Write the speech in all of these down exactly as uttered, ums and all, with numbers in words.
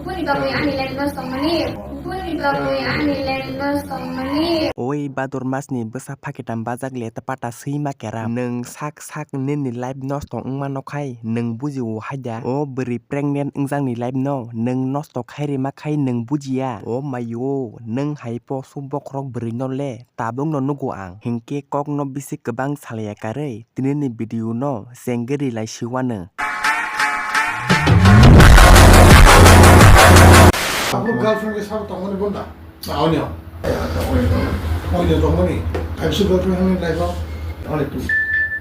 Boni bagwi ani life no songmani. Boni bagwi ani life no songmani. Oi Bhadur masni bwsa phakitam bajak leta pata swima keram. Nwng sak sak nini life nosto wngmano khai nwng bujio haida. O bwrwi pregnant wngjakni life no nwng nosto khairima khai nwng bujiya. O maio, nwng hai posu bokhorok bwrwi no le tabuk no nugo ang. Hinkhe kok no bisi kwbang salaiya karwi. Tini ni video no sengri lai siwano. Tabuk girlfriend ke sabo tongmani bonda? Na, onyo. Onyo tongmani. Kaibsu girlfriend hani life o? Only two.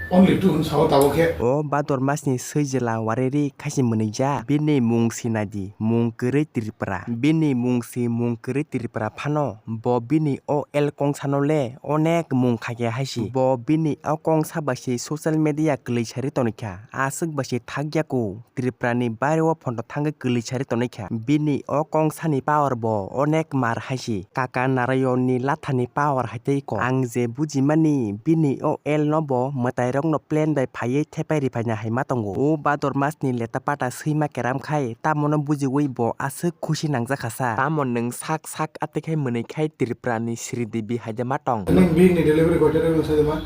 Only two, sabo tabuk khe. O Bhadur masni swijla wareri khaisi mwnwija. Bini mung sinadi, mung kwrwi Tripura. Bini mung si mung kwrwi Tripura phano. Bo bini O L kongsano le onek mung khakya haisi. Bo bini o kongsa bai se social media kwlwi sari tonikha. Aswk bai se thakya ko. Tripura ni baire o photo thangwi kwlwi sari tonikha. Bini o kongsani power bo onek mar haisi. Kaka Narayon ni latha ni power hai tei ko. Ang je bujimani bini O L no bo mwtai rok no plan bai phaiwi thepai riphaina hai ma tongo. O Bhadur mas ni leta pata swima keram khai tamo no bujiwi bo aswk khusi nangjakha sa. Tamo nwng sak sak atwi khai mwnwi khai Tripura ni Sri Devi hai de ma tong. Nwng bihik ni delivery koita rwi masa de ma?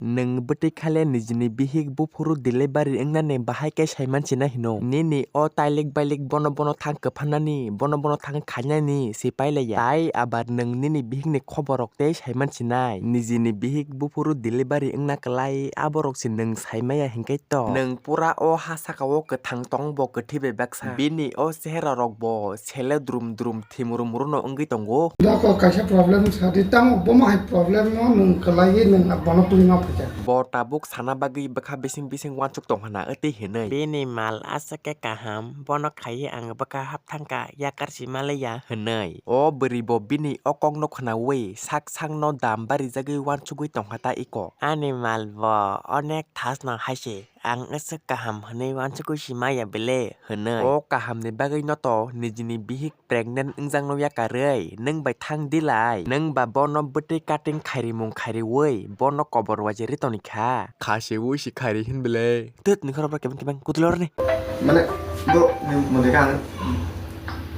Nwng bwtwi khale nijini bihik buphuru delivery wngnani bahai khe saiman sina hino. Nini o tailik bailik bono bono thang kwphanani, bono bono thang khainani se pailaiya. Tai abar nwng nini bihikni khoborrok tei saiman sinai. Nijini bihik buphuru delivery wngna kwlai, aborok se nwng saimaya hinkhe to. Nwng pura o ha saka o kwthang tong bo kwthwi bai baksa. Bini o chehera rok bo sele drum drum thimru mru no wngwi tongo. Doko kaisa problem sadi tamo bomo hai problem no nwng kwlaiwi nwng bono twi ma phaikha. Bo tabuk sana bagwi bwkha bising bising uansuk tong hana wtwi hinwi. Bini mal aswk khe kaham, bono khaiwi ang bwkha hap thangkha, yakar si malaiya hinwi. O bwrwi bo bini o kokno khwnawi sak sakno dam barijagwi uansugwi tongkha ta iko. Ani mal bo onek thasno haise. Ang aswk kaham hwnwi uansugwi si maya bele hwnwi. O kahamni bagwino to nijini bihik pregnant wngjakno yakarwi nwng bai thang dilai. Nwng ba bono bwtwi cutting khairimung khairiwi bono kobor waijagwi tonikha. Kha se ui si khairi hin bele. Twt ni khorok kebeng kebeng kutulorni. Mane, bro, ni mode ka ang,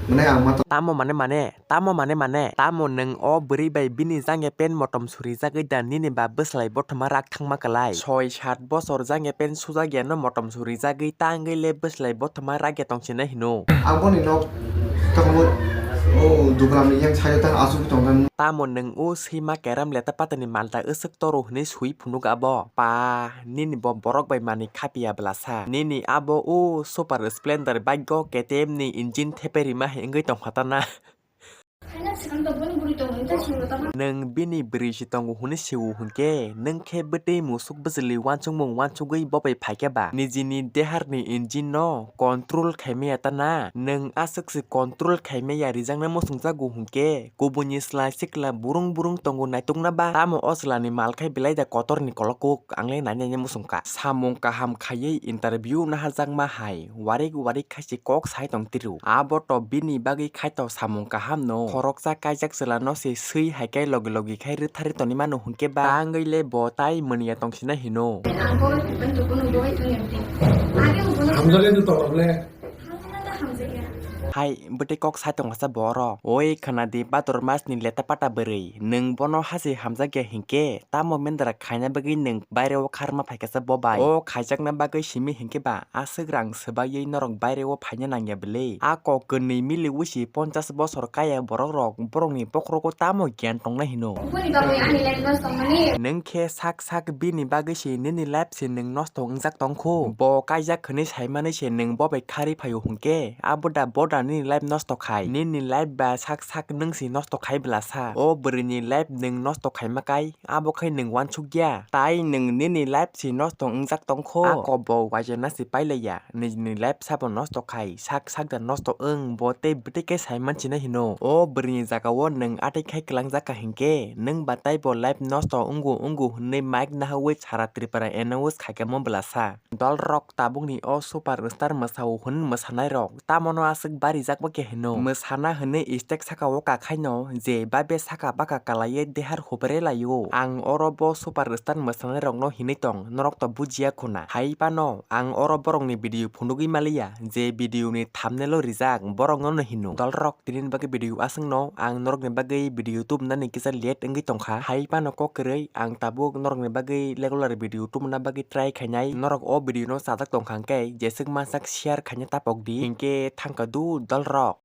mane ang ma to. Tamo mane mane. Tamo mane mane, tamo nwng o bwrwi bai bini jangya pen motom surijagwi da nini ba bwslai bothoma rak thangma kwlai? Soi sat bosor jangya pen sujakya no motom surijagwi ta wngwi le bwslai bothoma rakya tongsinai hino. Ang boni nok tongmo o dugram ni yang sayo tang asugwi tongkha. Tamo nwng o swima keram leta patani malta aswk toro hwnwi swi phunuk abo? Pa, nini bo borok bai manwi khapiya bwlasa. Nini abo o super splendor bike o K T M ni engine thepai rima hai wngwi tongkha ta na. Nwng bini bwrwi se tongo hwnwi sio hwnkhe, nwng khe bwtwi musuk bwchwlwi uansukmung uansugwi bo bai phaikhe ba? Nijini deharni engine no control khaimaya ta na? Nwng aswk se control khaimaya rijaknai muchungjago hwnkhe, kubuni chwla sikla burung burung tongo naitukna ba? Tamo o chwlani mal khai belai da kotorni kolok kuk, ang le nai nai muchungkha. Samung kaham khaiwi interview naharjakma hai, warik warik khai se kok sai tong tiro. Abo to bini bagwi khai to samung kaham no. Khoroksa kaijak chwla no se swi hai khe logi logi khai rwthari toni mano hwnkhe ba tangwi le bo tai mania tong sina hino. Hamjakle to tongok le. Hai, bwtwi kok sai tongsa boro. Oi, khwnadi Bhadur mas ni leta pata bwrwi. Nwng bono hasi hamjakya hinkhe, tamo mendra khaina bagwi nwng baire o kharma phaikha sa bo bai. O khaijakna bagwi simi hinkhe ba, aswk rang swbaiwi norok baire o phaina nangya bwle. A kok kwnwi miliwi si ponchas bosor kaya borok rok, borokni bokhorogo tamo giyan tongna hino. Boni bagwi ani life no songmani. Nwng khe sak sak bini bagwi si nini life se nwng nosto wngjak tongkhu. Bo kaijak hwnwi saimani se nwng bo bai kharwi phaio hwnkhe, abo da bo da nini life nosto khai. Nini life ba sak sak nwng se nosto khai bwlasa. O bwrwini life nwng nosto khaima kai, abo khai nwng uansukya. Tai nwng nini life se nosto wngjak tongkho. A kok bo waisa na se pailaiya. Nijini life sabo nosto khai, sak sak da nosto wng, bo tei bwtwi khe saiman sina hino. O bwrwini jagao nwng atwi khai kwlangjak ka hinkhe, nwng ba taibo life nosto wngo wngo hwnwi mic nahaui sara Tripura announce khaikha mo bwlasa. Dolrok tabukni o super star mwsao hwn mwsanairok, tamono aswk parijak bo khe hino. Mwsana hwnwi stage saka o kakhaino je babe saka baka kalaiwi dehar hupre laio. Ang oro bo superstar mwsanairokno hinwi tong, norok to bujiya khuna. Hai phano ang oro borokni video phunugwi maliya, je video ni thumbnail o rijak borokno no hino. Dolrok, tini bagwi video aswkno ang norokni bagwi video tubunani kisa late wngwi tongkha. Hai phano kok kwrwi ang tabuk norokni bagwi regular video tubuna bagwi try khainai. Norok o video no chajak tongkha hwnkhe jeswk mansak share khaina tapok di. Hinkhe thangkha du dolrok.